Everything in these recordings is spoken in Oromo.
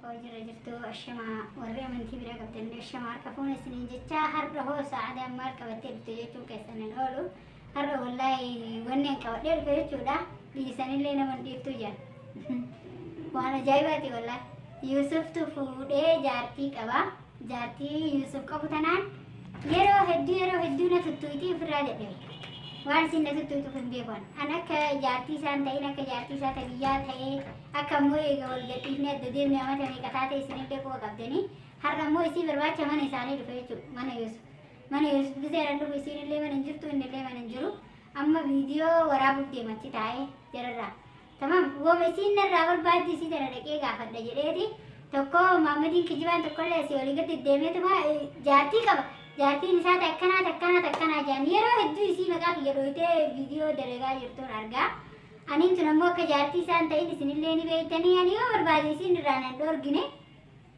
Hojirra jirtu ashama warri amantii biraa qabdan ashama harka fuuna isiniin jecha har'a hoo sa'aadaan maal qabattee dhufte jechuun keessan hin oolu. Har'a wallaahi wanni an qabadhee dhufe jechuudha. Dhiisanillee nama hin dhiiftuu jedhan. Waan ajaa'ibaati wallaahi. Yuusuftu fuudhee jaartii qaba. Jaartii Yuusuf qabu tanaan yeroo hedduu yeroo hedduu na tuttuuyti ofirraa dadhabe. Waan isin na tuttuuytuuf hin beeku an. An akka jaartii isaa hin ta'in akka jaartii isaa ta biyyaa ta'ee akka ammoo eega wal gadhiifnee adda deemne amata meeqa taate isinillee quba qabdanii. Har'a ammoo isii barbaacha mana isaanii dhufe jechuudha. Mana Yuusuf. Mana Yuusuf gisee dhufu isiinillee mana hin jirtu innillee mana hin jiru. Amma viidiyoo waraabuuf deema achi taa'ee jararraa. Tamaam woma isiin narraa barbaaddu isii tana dhaqee gaafadha jedheeti tokko Mahammadiin kijibaan tokkollee asii olii gad deddeemeetuma jaartii qaba. Jaartiin isaa takkanaa takkanaa takkanaa jedhan yeroo hedduu isii maqaa kiyya dhooytee viidiyoo dalagaa jirtuun argaa. Aniin tun ammoo akka jaartii isaan ta'in isinillee ni beektanii ani yoo barbaade isiin irraa nan dhoorgine.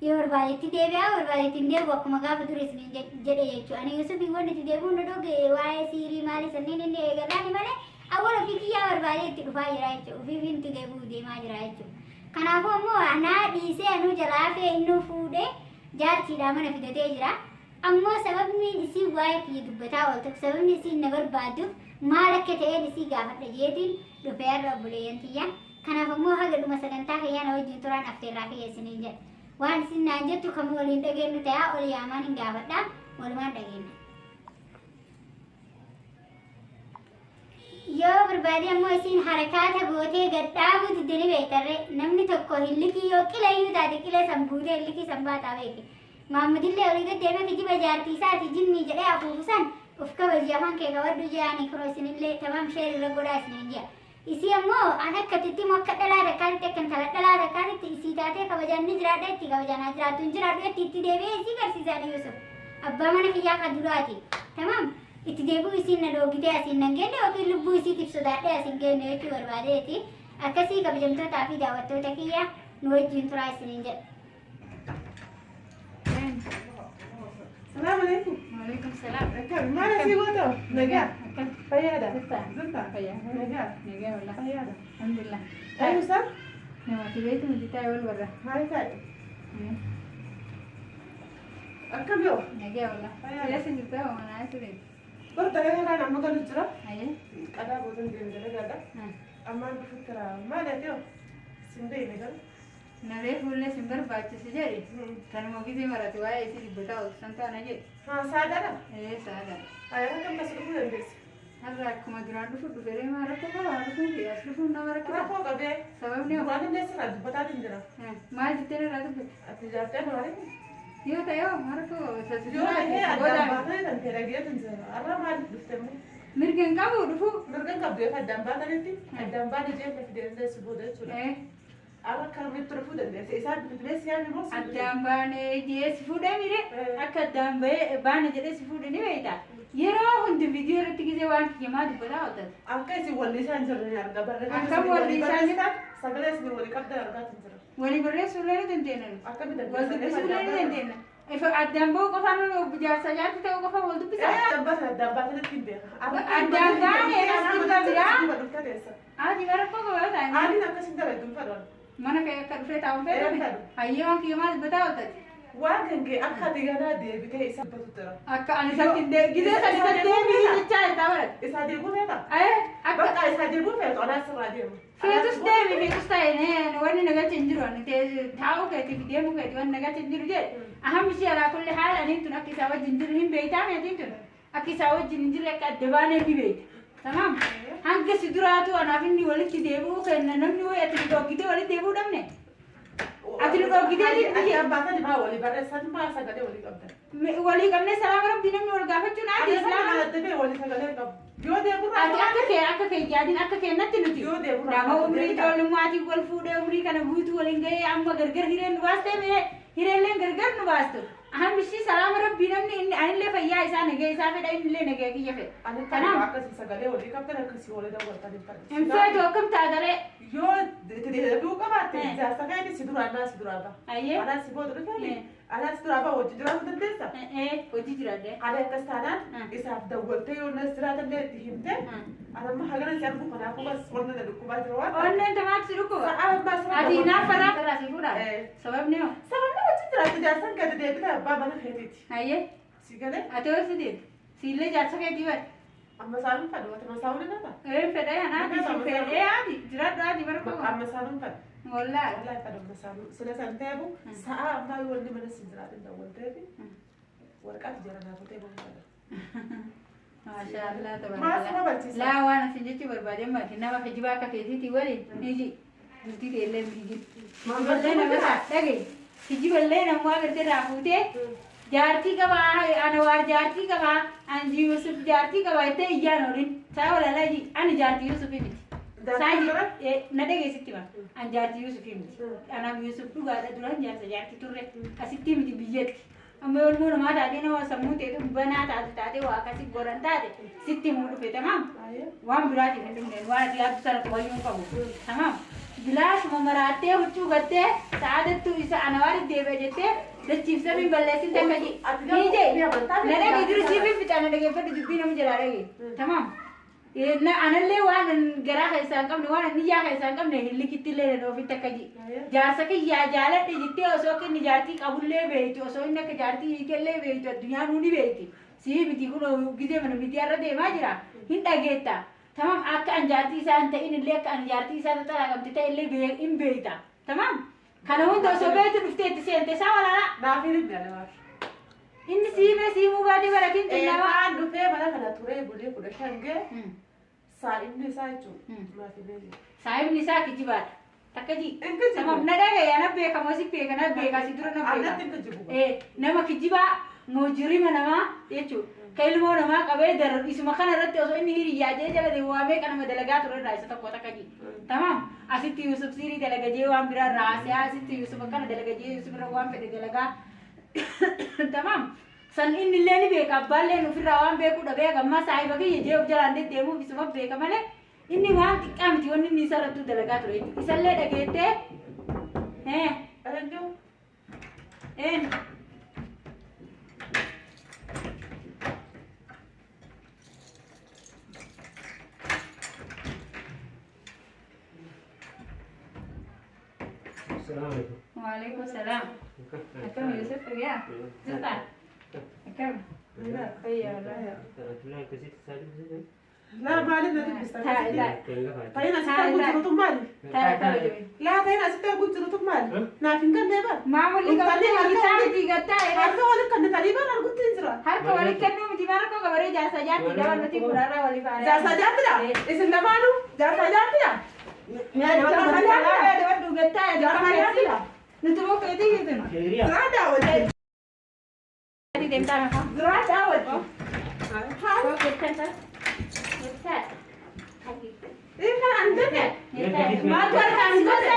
Yoo barbaade itti deebi'a, yoo barbaade itti hin deebi'u akkuma gaafa dura isiniin jedhe jechuudha. Ani Yuusufiin wanni itti deebi'uun na dhoge waa'ee siirii maalii sanniin inni eegalaani malee awwal ofii kiyyaa barbaadee itti dhufaa jira jechuudha. Ofiif itti deebi'uu deemaa jira jechuudha. Kanaafuu ammoo anaa dhiisee anuu jalaa hafee innuu fuudhee jaartiidhaa mana fidatee jira. Ammoo sababni isiin waa'ee kiyya dubbataa ooltuuf sababni isiin na barbaadduuf maal akka ta'een isii gaafadha jeetiin dhufee har'a obboleeyyan tiyya. Kanaaf ammoo haga dhuma sagantaa kiyyaa na wajjin turaan affeerraa kiyya isiniin jedha. Waan isin naan jettu kan waliin dhageennu ta'a ol yaamaan hin gaafadha walumaan dhageenna. Yoo barbaade ammoo isiin harakaata gootee gad dhaabuu didde ni beektarre namni tokko hillikii yoo qila iyyuu taate qila san buutee hillikii san baataa beeke. Maammadillee olii gad deemee kijiba jaartii isaati jinnii jedhee afuufu san uf kabaji afaan kee qabadhu je'aani kunoo isinillee tamaam sheer irra godhaa isiniin je'a. Isii ammoo an akka itti himu akka dhalaa takkaatitti akka intala dhalaa takkaatitti isii taatee kabajaan ni jiraadha itti kabajaan haa jiraattu hin jiraadhu itti itti deebi'ee isii garsiisa ani Yusuf abbaa mana kiyyaa ka duraati tamaam itti deebi'uu isiin na dhoogitee asiin nan geenne yookiin lubbuu isiitiif sodaadhee asiin geenne jechuu barbaadeeti akkasii kabajamtootaa fi daawwattoota kiyya nu wajjin turaa isiniin jedha. Salaam alaikum. Waalaikum salaam. Akkam maal asii goota? Nagaa. Akkam. Fayyaadha. Jirta? Jirta? Fayyaa. Nagaa. Nagaa wallah. Fayyaadha. Alhamdulillah. Eenyu isaa? Namatti beektu miti taa'e wal barra. Maal taa'e? Akkam yoo? Nagaa wallah. Fayyaadha. Eessa jirta? Mana eessa deemte? Bar dalagaa kaan amma galu jira. Ayyee. Qadaa boodan deemu dalagaadha. Ammaan dhufutti jira. Maal ati yoo? Sin beekne garuu. Na reefu illee sin barbaachisu jedhi. Kanuma gisee marate waa'ee isii dubbataa ooltu san taana jedhi. Haa saadaadha. Ee saada. Ayyaa akkam as dhufuu dandeesse? Har'a akkuma duraan dhufu dhufe reemaa rakkoo qaba dhufuun fi as dhufuun nama rakkisa. Rakkoo qabee. Sababni hoo? Duraan illee sirraa dubbataatiin jira. Maal jettee narraa dubbatte? Ati jaartee maaliif? Yoo ta'e hoo rakkoo isa si Yoo duraa ta'e si addaan boodaa baatanii tan ta'e dhageetu jira. Har'a maaliif dhufte immoo? Mirga hin qabu dhufuu. Mirga hin qabdu yoo addaan baatanitti addaan baane jee fidee si booda jechuudha. Har'a akkamitti dhufuu dandeesse? Isaan bilbilee si yaame moo si bilbilee? Addaan baane jedhee si fuudhee mire akka addaan bahee baane jedhee si fuudhe ni beekta. Yeroo hundi viidiyoo irratti gisee waan kiyyamaa dubbataa ooltata. Akka isin walli isaan jirre ni arga. Barreeffama Akkam isin walli walii isaan jirre? barreessitan sagalee isin walii qabdan argaa hin jira. Walii barreessuu illee ni dandeenya nuti. Akkamitti Wal dandeessa? dubbisuu illee ni dandeenya. Ifa addaan bahuu qofaan jaarsa jaarti ta'uu qofaan wal dubbisaa? Addaan baatan addaan baatanitti hin beeka. Addaan baane as dhibba biraa. Dhufta teessa. Ati bara koo qabaa ta'e. Aaniin akkasin dalagu hin fedhan. Mana kee akka dhufee taa'uun fedhame. Fedhu. Hayyee waan kiyya maal dubbataa ooltati? Waan gangee akka ati ganaa deebitee isa dubbatu jira. Akka ani isatti hin deebi. Gisee san isatti deebii jechaa jirta barate. Isaa deebuu feeta? Ee akka Bakka isaa deebuu feetu anaa sirraa deema. Feetus deemi feetus ta'e wanni nagacha hin jiru ani taa'uu keetiif deemuu keeti wanni nagacha hin jiru jedhe. Aham ishee alaa kulli haala aniin tun akka isaa wajjin jiru hin beektaa meetiin tun akka isaa wajjin hin jirre akka adda baanee ni beekta. Tamaam. Hanga si duraatu anaaf inni walitti deebi'uu kenna namni wayi ati nu dhoggitee walitti deebi'uu dhabne. Ati nu dhoggitee Addaan baatanii maa walii barreessan maa sagalee walii qabdan? Walii qabnee salaama rabbii namni wal gaafachuun ati Ani islaama. adda bee walii sagalee qabu. Yoo deebi'u Ati akka kee yaadin akka kennatti nuti. Yoo deebi'u Nama umrii ijoollummaatiif wal fuudhee umrii kana guutuu waliin gahee amma gargar hireen nu baastee mee hireelleen gargar nu baastu. Aham ishii salaama rabbii namni inni anillee fayyaa isaa nagee isaa fedha innillee nagee kiyya fedha. Ani Kanaaf akkasii sagalee walii qabdan akkasii walii daawwatan hin fedhu. Hin feetu akkam taataree. Yoo itti deebi'uu qabaatte Jaarsa keetii si duraan naa si duraa ba'a. Ayyee. Anaa si booda dhufee anaa si duraa ba'a wajji jiraachuu dandeessa. Hojii jiraadde. Ani akkas taanaan isaaf dawwaltee yoo nas jiraatallee itti himte ani amma hagana si argu kanaafuu bas wanna na dhukkubaa jira waan ta'eef. Onneen tamaaf si dhukkuba. Sa'a ammaa sana Ati dawwaltee- naaf farraa farraa si fuudhaa. Sababni hoo? Sababni wajjin jiraatte jaarsan gadi deebite abbaa mana keetiiti. Ayyee. Si galee Ati hoo si deemte? Siillee jaarsa keetii bari. amma saanuun fadhu wata masaanuun ni nata. Fedhee anaati si fedhee ati jiraadhu ati bara koo. Amma saanuun fadhu. Wallaahi. Wallaahi fadhu amma saanuun sila san teebu sa'a ammaa yoo wanni mana si jiraatin dawwalteefi waraqaati jara naa futee bahu fadha. Maashaallah Maal si tabaarakallah. babalchiisa? Laa waan asin jechuu barbaade mati nama kijibaa akka keetiitii waliin hiji bultii teellee hiji. Kijiballee nama dhagaye kijiballee namaa agartee irraa fuutee jaartii qabaa ana waa jaartii qabaa anji Yusuf jaartii qabaa jettee iyyaan oolin saa walalaa ji ani jaartii Yusuf miti. Jaartii Na dhageessitti ma an jaartii Yusuf miti. Anaaf Yusuf dhugaadha duraan jaarsa jaartii turre asitti miti biyyatti. Amma yoo ilmoo namaa taatee nama sammuu ta'etu banaa taate taatee waa akkasii godhan taate sitti himuu dhufe tamaam. Waan biraatiin hin dhumne waan ati yaaddu sana qubayyuu hin qabu. Tamaam. Bilaashuma maraattee huccuu gattee sa'aadattuu isa ana waan deebi'a jettee dachiifsamiin balleessin takka ji. Ati garuu Ni jee. ni amantaa Na dhage dura siif fixa na dhageeffadhu dubbii nama jalaa dhage. Tamaam. Na anallee waan an garaa keessaa hin qabne waan an niyyaa keessaa hin qabne hillikitti illee nan ofitti akka ji. Jaarsa kiyyaa jaaladhe jettee osoo akka inni jaartii qabullee beektu osoo inni akka jaartii hiikellee beektu addunyaan ni beekti. Sii miti kun gizee mana miidiyaa irra deemaa jira. Hin dhageetta. Tamam akka an jaartii isaa hin ta'in illee akka an jaartii isaa xaxaaqamte ta'e illee hin beekta. Tamam. Kana hunda osoo beektu dhuftee itti seente isaa walaalaa. Naaf hin himne ani maaf. Inni siimee siimuu baatee baratiin xinnaa. Waan dhufee mana kana turee bulee 15 ga'e saa'imni isaa jechuudha. Naaf himee jira. Saahibni isaa kijibaadha. Takka ji. Hin kijibu. Tamam na dhagaye ana beekamoo si beeka na beeka si dura na beeka. Annatti hin kijibu. Nama kijibaa mujrima namaa jechuudha. Ka ilmoo namaa qabee darar isuma kana irratti osoo inni hiriyyaa jee jala deemu waa meeqa nama dalagaa ture irraa isa tokko takka ji. Tamam asitti Yusuf siirii dalaga jee waan biraa irraa haasa'aa asitti Yusuf akkana dalaga jee Yusuf irra waan fedhe dalagaa. Tamam san inni illee ni beeka abbaalleen ofirraa waan beekuu dhabee gammaa saahiba kiyya jee of jalaan deddeemuuf isuma beeka malee inni waan xiqqaa miti wanni inni isa irrattuu dalagaa ture jechuudha. Isallee dhageettee Eenyu? een السلام عليكم. Waalaikum salam. Akkam Yusuf ya? Jirta? Akkam? Fayyaa wallaahi. Laa maaliif na dubbista? Taa'e taa'e. Ta'in asitti arguu jirutu maali? Taa'e taa'e. Laa ta'in asitti arguu jirutu maali? Naaf hin gallee bara. Maamulli Uffannee qabdee harka isaa walitti- miti gattaa'e. Harka walitti kan ta'anii bara arguutti hin jira. Harka walitti kennuu miti maal rakkoo qabaree jaarsa jaartii dabalmati kudhaarraa walii faana. Jaarsa jaartidha? Isin lamaanuu jaarsa jaartidha? Jaarsa jaartidha? Nuti boqqeetii jetun. Ziraa daawwatti. Deemtaa nafa. Ziraa daawwatti. Ee kana an jenne. Maaltu harkaan si gosa?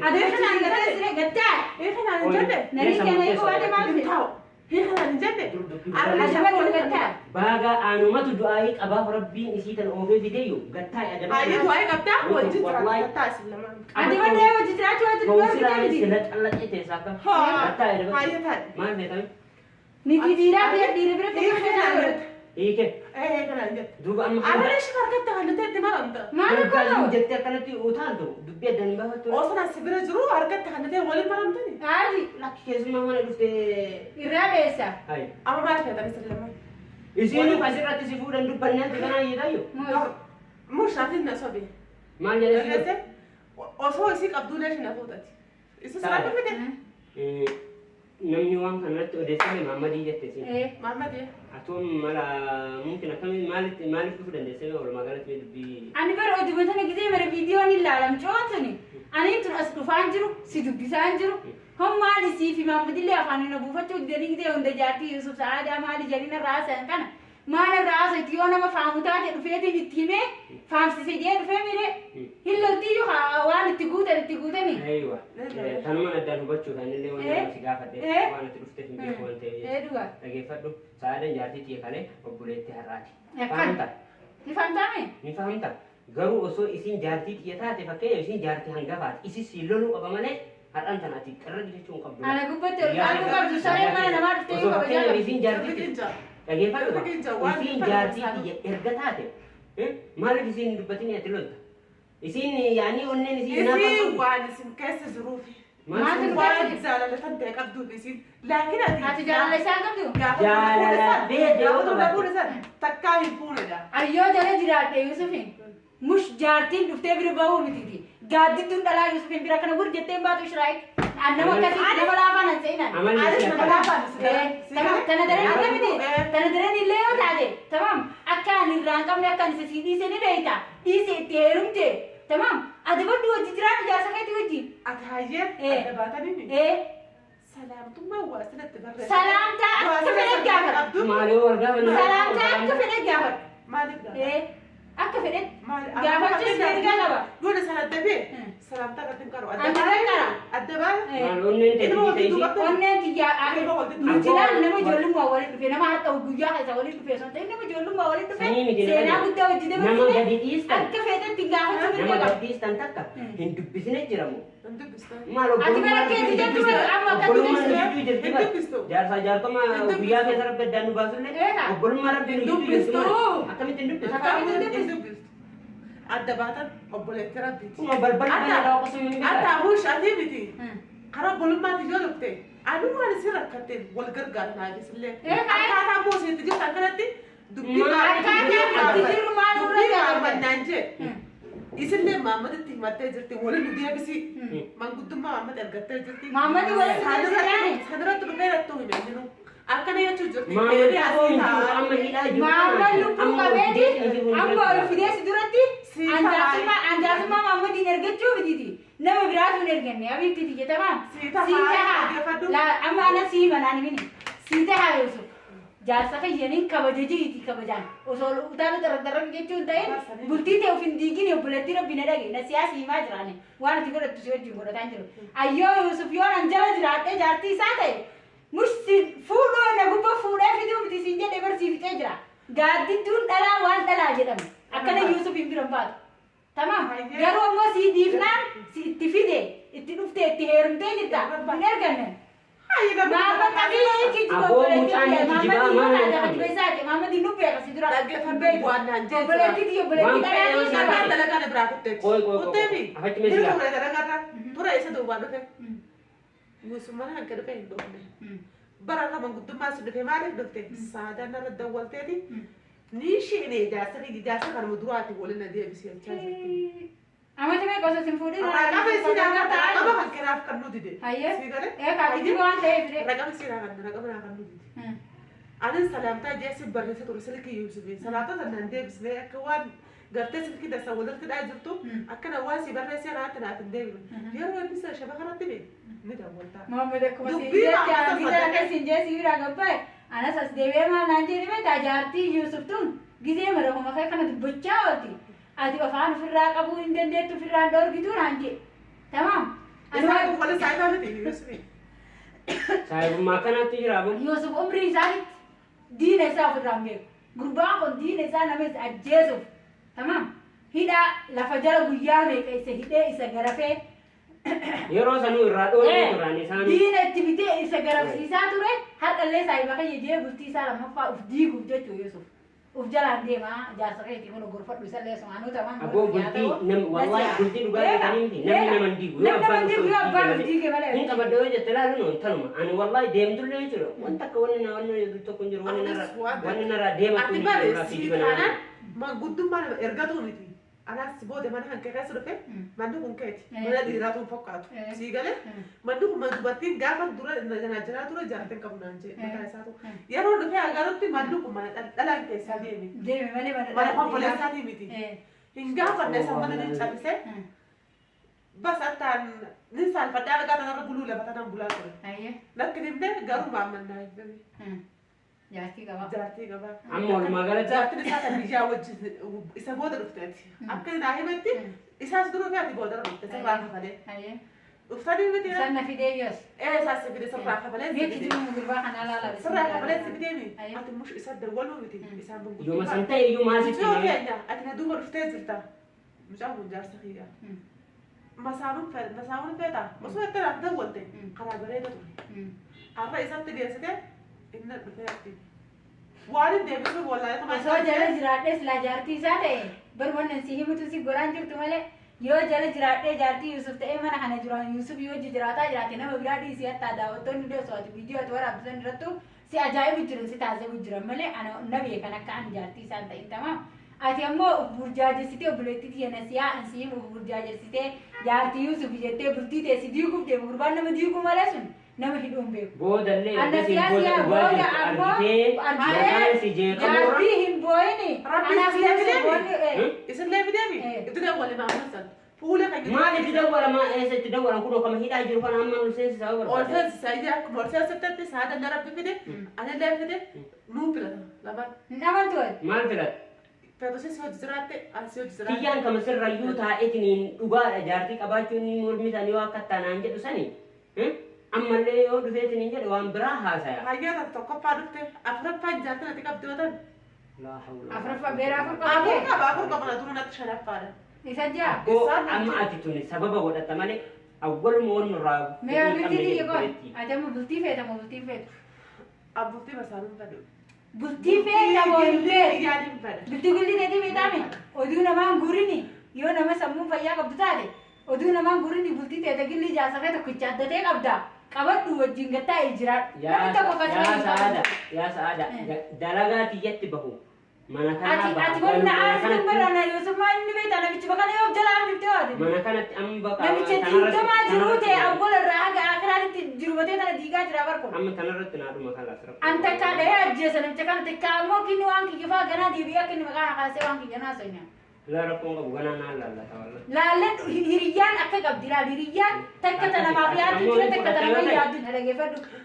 Adee kanaan gattee siree gattaa'e. Ee kana an jenne. Narii kana eeguu baate maal Hin taa'u. Ee kana an jenne. Ashabatti gattaa'e. Baaga aanumatu du'aayii qabaaf rabbiin isii tan oofee fideeyyu gattaa adaba. Baay'ee du'aa qabdaa wajjin jiraatu gattaa isin lamaan. Ati badda hojii jiraachuu ati dura miti. Sila callaqee teessaa akka. Gattaa adaba. Baay'ee taa'e. Maal feetame? Niti dhiiraa fi dhiira biratti Ee kana an jette. Hiike. Ee kana an jette. Duuba amma. Arra ishee harkatti hallutee itti maramta. Maal rakkoo qabu? Jettee akkanatti utaaltu dubbii addaan hin baafattu. Osoo as bira jiru harkatti hallutee waliin maramtani. Haati Lakki keessumaa mana dhuftee. irraa dheessa. Hayi. Amma maal feetan isin lamaan? Isiin asirratti si fuudhan dubbannaan kanaa iyyatayyu. Mushaatiin na sobe. Maal jedhee? Osoo isii qabduu leeshi na fuutati. Isa sirraa fide. Namni waan kanarratti odeessame Maammadii jette isiin. Maammadii. Atoon mala mumkin akkamiin maalitti maaliif dhufuu dandeessee walumaa galatti dubbii. Ani bara oduu tana gisee mara viidiyoon hin laalam cootuni. Ani tun as dhufaan jiru si dubbisaan jiru. Hommaan isii fi maammadillee afaan na buufachuu didanii gisee hunda jaartii Yusuf Sa'aadaa maali jalina raasan kana. Maal irraa haasa'e yoo nama faamu taate dhufeetiin itti himee faamsise jee dhufee mire hin loltiyyuu waan itti guutan itti guutanii. Aywa. Tanumaan addaan hubachuuf anillee waan nama si gaafadhe waan ati dhufteef hin beeku waan ta'eef. Dhugaa. Dhageeffadhu Sa'aadaan jaartii tiyya kalee obboleettii har'aati. Akkan. Fahamta? Ni fahamtaame? Ni fahamta? Garuu osoo isin jaartii xiyya taate fakkeenyaaf isin jaartii hangafaati. Isis si loluu qaba malee har'aan tana ati xirra jechuu hin qabdu. Ana gubbatti ol kaa'uu qabdu sareen mana namaa dhuftee Osoo kabajaa fakkeenyaaf qabdi. isin jaartii dhageeffadhu isiin jaartii xiyya erga taate maaliif isin hin dubbatin ati lolta? Isin yaanii onneen isin Isin waan isin keessa jiruufi. Maaltu Waan jaalala tan ta'e qabduuf isin. Laakiin ati. Ati jaalala isaa qabdu? Jaalala beekee yoo Gaafa qabaate. fuudhe san takkaa hin fuunedha. Ayyoo jala jiraadhe Yusufiin. Mush jaartiin dhuftee bira bahuu mitiiti. Gaaddidduun dhalaa Yusufiin bira kana wur jettee hin baatu Ishraa'el. An nama akkasii nama laafaan an se'inan. Amalli Anis isii nama akkana. laafaan si dara. Tana dareen illee miti. Tana dareen illee yoo taate tamam akka ani irraa hin qabne akka ani isa sii dhiise ni beekta. Dhiise itti heerumte tamam ati baddu wajji jiraatu jaarsa keetii wajji. Ati hayyee adda baatanii salaamtummaa waa asirratti barreessa. Salaamtaa akka fedhe gaafadhu. Maal yoo wal gaafannu. Salaamtaa akka fedhe gaafadhu. Maaliif gaafadhu? Akka fedhe gaafachuus mirga qaba. Goona sana adda bee salaamtaa irratti hin qaru. Ani irra qara. Adda baana. Maal onneen ta'e Ilma ta'e walitti isii. Onneen tiyyaa Ilma walitti nuti nama ijoollummaa waliin dhufe nama har'a guyyaa keessa waliin dhufe osoo hin ta'in nama ijoollummaa waliin dhufe Sanii miti nama seenaa guddaa hojii Nama dabarsine gadi dhiistan. akka feetetti gaafachuu Nama mirga qaba. gadi dhiistan takka hin dubbisne jiramu. Hin dubbistu. Maal Ati obbolummaa bara keetti jettu bara amma akka obbolummaa nu dubbistu. gidduu jirti Hin bara. dubbistu. Jaarsaa jaartoma guyyaa keessa rabbi addaan nu baasullee Eegaa. obbolummaa rabbi nu gidduu jirti Dubbistu. maal? Akkamitti hin dubbistu? Akkamitti Hin dubbistu? dubbistu. Adda baatan obboleetti rabbiiti. Kuma balbala Adda- kana irraa qosuma hin Adda beekaa. abuush ati miti. Karaa obbolummaatti yoo dhufte ani waan isin rakkateen wal gargaara naafis illee. Eegaa. Akkaataa moosiitti jirtu akkanatti dubbii Akkaataa itti jirru maal nurra dubbii jaalladha? maammannaan jee. Isillee maammaditti himattee jirti waliin nu deebisi. Manguddummaa maammadi argattee jirti. Maammadi waliin nu deebisi yaani? Sanirratti dhufee rattuu hime jiru. Akkana jechuu jirti. Maal Deebii ta'uu asii hin jiru ta'a. amma hidhaa jiru. Maamman lubbuu Amma qabeeti ol amma ol fidee si duratti Si ta'a. anjaasummaa Maammadiin ergachuu mitiiti. Nama biraatu hin erganne abiibti tiyya tamam. Si ta'a. Dhaggeeffadhu. Amma ana sii manaan mini. Si ta'a Yusuf. Jaarsa kiyyaniin kabaja jiiti kabajaan. Osoo utaalu dardarran jechuu hin ta'in bultii ta'e of hin diigin obboleettii rabbi na dhage na siyaasa himaa jiraane waan ati godhattu si wajjin godhataa hin jiru. Ayyoo Yusuf yoo nan jala jiraadhee jaartii isaa ta'e mush fuudhoo na gubba fuudhee fiduu miti siin jedhee barsiifitee jira. Gaaddidduun dhalaa waan dhalaa jedhama. Akkana Yusuf hin biran baatu. Tamam. Garuu ammoo sii dhiifnaan si itti fide itti dhufte itti heerumtee jirta hin erganne. Maamman qabiyyee kijiba Aboo obboleettii mucaan tiyya kijibaa Maamman maal yoo hin taate qabne? kijiba isaati Maamman nu beeka si dura. Dhaggeeffadhu waan naan jee. Obboleettii tiyya obboleettii Waan fedhe dhalaa yoo Dalagaa ta'e. dalagaa na biraa kutteeti. Qoy, qoy, qoy. Kutteemi. Afachi mee Inni sigaa. ture dalagaarra. Ture isa duubaan dhufe. Yusuf mana hanqa dhufe hin dhufne. Bara irra manguddummaa si dhufe maaliif dhufte? Saadaan irra dawwalteeti. Ni isheen jaarsa fi jaarsa kanuma duraati waliin na deebisi jechaa jirti. Amati meeqa osoo sin fuudhin? Raqama isii naa raqama kan kanaaf kan nu dide. Hayyee. Si galee? Ee kaa kijiba waan ta'eef dee. Raqama isii naa kan raqama naa kan nu dide. Anis salaamtaa jeesi barreessa ture silkii Yuusufiin. Salaamtaa sanaan deebisnee akka waan gartee silkii dasa walirratti dhaa jirtu akkana waan si barreessee naatti naaf hin deebine. Yeroo inni sana shaba kanatti bee ni dawwaltaa. Muhammad akkuma siin Dubbii jecha maamma gizaa sadaqee. akka siin jee si biraa gabbaa'e anas as deebi'ee maal naan jedhe beektaa jaartii Yusuf tun gizee mara kuma kee kana dubbachaa oolti. Ati afaan ofirraa qabuu hin dandeettu ofirraa hin dhoorgitu naan jedhe. Tamaam. Isaan kun wali saayibaa miti Yuusufiin. Saayibummaa akkanaatti jira aboo. Yusuf umrii isaanitti diina isaa ofirraa hin beeku. Gurbaan kun diina isaa nama isa ajjeesuuf. Tamaam. Hidhaa lafa jala guyyaa meeqa isa hidhee isa garafee Yeroo sanuu irraa dhooree turan isaan. Diina itti bitee isa garafsiisaa ture har'allee saayiba kiyya jee bultii isaa lammaffaa uf diiguuf jechuu Yusuf. Uf jalaan deemaa jaarsa keetii kun gorfadhu isallee sumaanuu tamam. Aboo bultii nam wallahi bultii dhugaa jedhanii miti namni nama hin diigu Namni nama hin diigu yoo abbaan uf diige malee. Hin qabadda yoo jette laalu noon tanuma ani wallahi deemtullee jechuudha wanta akka wanni na wanni tokko hin jiru wanni narra wanni narraa deematu Ati hin bare jiru si kijiba nama. taanaan manguddummaa nama ergatu miti. Anaas booda mana kan kee keessa dhufe manni kun keeti. Mana dhiiraatu hin fakkaatu. Sii galee manni kun dubartiin gaafa dura jalaa ture jaartiin qabu naan jee mataa isaatu. Yeroo dhufee agarutti manni kun mana dhalaan keessaa deeme. Deeme malee mana Mana obboleessaatii miti. Hin gaafanne isa mana ni callisee bas attaan ni saalfadhee algaa tanarra buluu lafa tanaan bulaa ture. Natti himne garuu maammannaa hin fedhe. Jaartii qaba. Jaartii qabaa. Amma walumaa galatti Jaartiin isaa kan biyyaa wajjin isa booda dhufteeti. Akka naa himetti isaas duruu fi ati booda dhufte sirraa kafalee. Dhuftanii miti. Isaan na fidee yoos. Ee isaas si fide sirraa kafalee Mee si fide. kijiba gurbaa kanaa laala. Sirraa kafalee si fidee mi? Ati mush isa dawwaluu miti isaan yooma san ta'e iyyuu maal sitti Mucoo himame? keenya ati na duuba dhuftee jirta. Mucaan kun jaarsa kiyya. Masaanuun masaanuun feetaa osoo itti naaf dawwalte karaa bareeda ture. Har'a isatti geessite inni dhufee ati. Waan hin deebisuuf wallaalee Osoo jala jiraadhee silaa jaartii isaa ta'e bar wannan si himutu si goraan jirtu malee yoo jala jiraadhee jaartii Yusuf ta'ee mana kana jiran Yusuf yoo hojii jiraataa jiraate nama biraa dhiisii hattaa daawwattoonni illee osoo ati viidiyoo ati waraabbisan irrattu si ajaa'ibu jiran si taazabu jiran malee ana na beekan akka ani jaartii isaan ta'in tamaam. Ati ammoo of burjaajessitee obboleettii tiyya na siyaa an si himu of burjaajessitee jaartii Yusuf jettee bultii ta'e si diiguuf deemu gurbaan nama diiguu malee sun nama hidhuun beeku. Boodallee Anna ergasii siyaa booda siyaa dhugaa booda jirtu ammoo argitee maqaan si jeeqamurra. jaartii hin boo'ini. Rabbi Anaaf si Yusuf deemi. wanni Isillee fideemi itti dawwale maamila san. Fuula kan Maal itti dawwalama eessa itti dawwalan kunoo kama hidhaa jiru kana amma nu seensisaa Ol barbaada. seensisa ijaa akkuma ol seensisetti saada rabbi fide anillee fide nuu filata lamaan. Hin amantu ati. Maal filata? Feetu si hojii jiraatte ani si hojii jiraatte. Kiyyaan kama sirrayyuu taa'eetiniin dhugaadha jaartii qabaachuun ni mormi isaanii waa akka taanaan jedhu sani. Ammallee yoo dhufeetiniin jedhe waan biraa haasaya. Hayyaa tokkoffaa dhufte afuraffaan jaartii natti qabdi yoo ta'an. Laa hawla. Afuraffaa beera afur Afur qabdee. qaba afur qaba na dura natti shanaffaadha. Isa jaa. Koo amma ati tuni sababa godhatta malee awwaluma wanni irraa Mee fedhii bultii qabne tiyya jedhu qoy. biratti. Ati amma bultii feeta moo bultii hin feetu? Abbootii masaanuun fedhu. Bultii feeta moo hin feetu? Kiyyaan hin fedha. Bultii gulli teetii feetaame oduu namaan guurini yoo nama sammuun fayyaa qabdu taate oduu namaan guurini bultii teete gilli jaarsa kee tokkicha addatee qabda. Qabadhu wajjin gattaa'ee jiraadhu. Namni tokko Yaa kasuma sa'aada yaa sa'aada dalagaa tiyyatti bahu mana kanaa Ati baha. ati wanna Mana aarsiin kanatti- barana Yusuf maal inni beektaa namichi bakka yoo of jalaa hambifte waate. Mana kanatti amma baqa. Namicha diigamaa jiruu ta'e awwaala irraa haga akiraatitti jirumatee tana diigaa jira barko. Amma tanarratti naa dhuma kalaas rakkoo. An takkaa dhahee ajjeesa namicha kana takkaa ammoo kinni waan kiyya fa'aa ganaa deebi'ee akka inni maqaa kaasee waan kiyya naa sonya. Laa rakkoon qabu ganaa naan laallata wallah. Laalleen hiriyyaan akka qabdi laal hiriyyaan takka ta namaaf yaaddu jira takka ta nama yaaddu jira dhageeffadhu.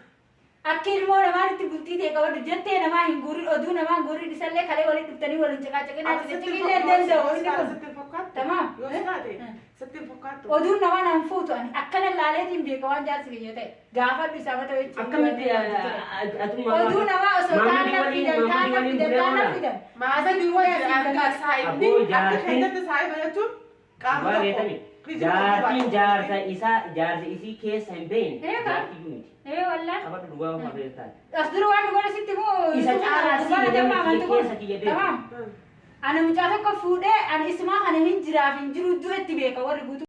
Akka ilmoo namaatti bultii ta'e qabadhu jettee namaa hin guurin oduu namaa hin guurin isallee kalee waliin dhuftanii waliin caqaacaqinaa caqaacaqillee hin danda'u inni kun. Sitti hin fakkaattu. Tamaam. Yoo si taate sitti hin fakkaattu. Oduun namaa naan fuutu ani akkana laaleetiin beeka waan jaarsi kiyya ta'e gaafadhu isaa mata jechuun. Akkamitti atummaa Oduu namaa osoo taan na fidan taan na fidan taan na fidan. Maatii wajjin argaa saayibni Abboo akka jaartiin- keenyatti saayiba jechuun qaama Dhugaa tokko. beekami. Jaartiin jaarsa isaa jaarsa isii keessa hin beekne Eega. jaartii iyyuu miti. Ee wallaahi. Qabadhu dhugaa waan feetu taate. As dura waan godhe sitti moo Isa caalaa si gurbaan namni amantu kun. keessa kiyya beeku. Tamaam. Ana mucaa tokko fuudhee ani isumaa kana hin jiraaf hin jiru du'etti beeka warri guutuu.